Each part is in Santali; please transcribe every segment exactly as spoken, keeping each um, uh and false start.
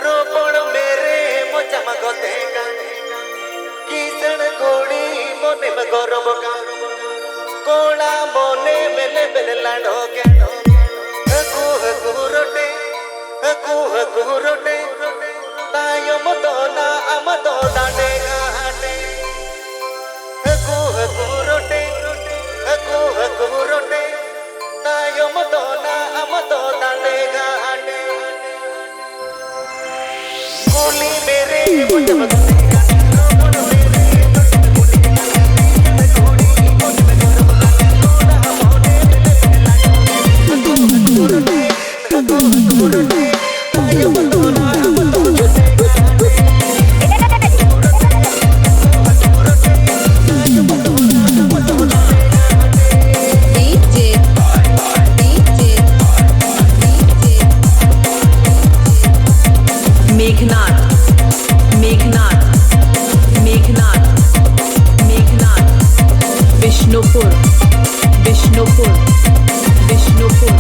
ᱨᱚᱯᱚᱲ ᱢᱮᱨᱮ ᱢᱚᱪᱟᱢ ᱜᱚᱛᱮ ᱠᱟᱱ, ᱠᱤᱥᱟᱹᱬ ᱠᱩᱲᱤ ᱢᱚᱱᱮᱢ ᱜᱚᱨᱚᱵ ᱠᱟᱱ, ᱠᱚᱲᱟ ᱢᱚᱱᱮ ᱢᱮᱞᱮ ᱢᱮᱞᱮ ᱞᱟᱰᱚ ᱜᱮᱰᱚ᱾ ᱦᱟᱹᱠᱩ ᱦᱟᱹᱠᱩ ᱨᱚᱴᱮ, ᱦᱟᱹᱠᱩ ᱦᱟᱹᱠᱩ ᱨᱚᱴᱮ, ᱛᱟᱭᱚᱢ ᱫᱚ ᱱᱟ ᱟᱢ ᱫᱚ ᱰᱟᱸᱰᱮ ᱜᱷᱟᱴᱮ᱾ ᱦᱟᱹᱠᱩ ᱦᱟᱹᱠᱩ ᱨᱚᱴᱮ, ᱦᱟᱹᱠᱩ ᱦᱟᱹᱠᱩ ᱨᱚᱴᱮ, ᱛᱟᱭᱚᱢ ᱫᱚ ᱱᱟ ᱟᱢ ᱫᱚ ᱰᱟᱸᱰᱮ ᱜᱷᱟᱴᱮ᱾ ᱠᱩᱞᱤ ᱢᱮᱨᱮ ᱢᱚᱡᱟ ᱢᱚᱡᱟ᱾ मेघनाथ, मेघनाथ, मेघनाथ, मेघनाथ, विष्णुपुर, विष्णुपुर, विष्णुपुर,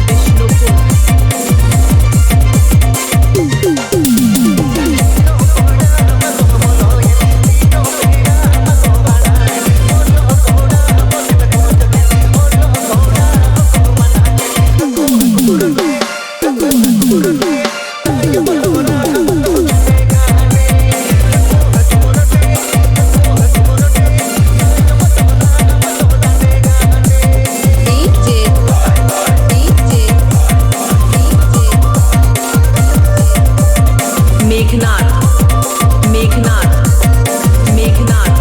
विष्णुपुर। मेघनाथ, मेघनाथ, मेघनाथ,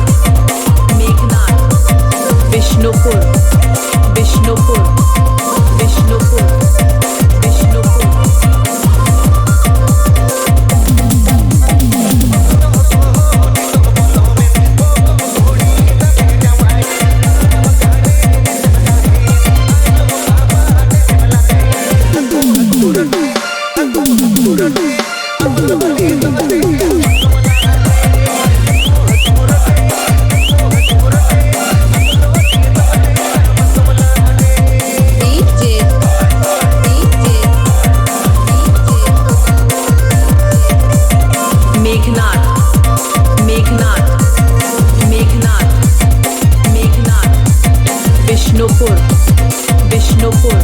मेघनाथ, विष्णुपुर, विष्णुपुर, विष्णुपुर, विष्णुपुर। ᱵᱤᱥᱱᱩᱯᱩᱨ, ᱵᱤᱥᱱᱩᱯᱩᱨ,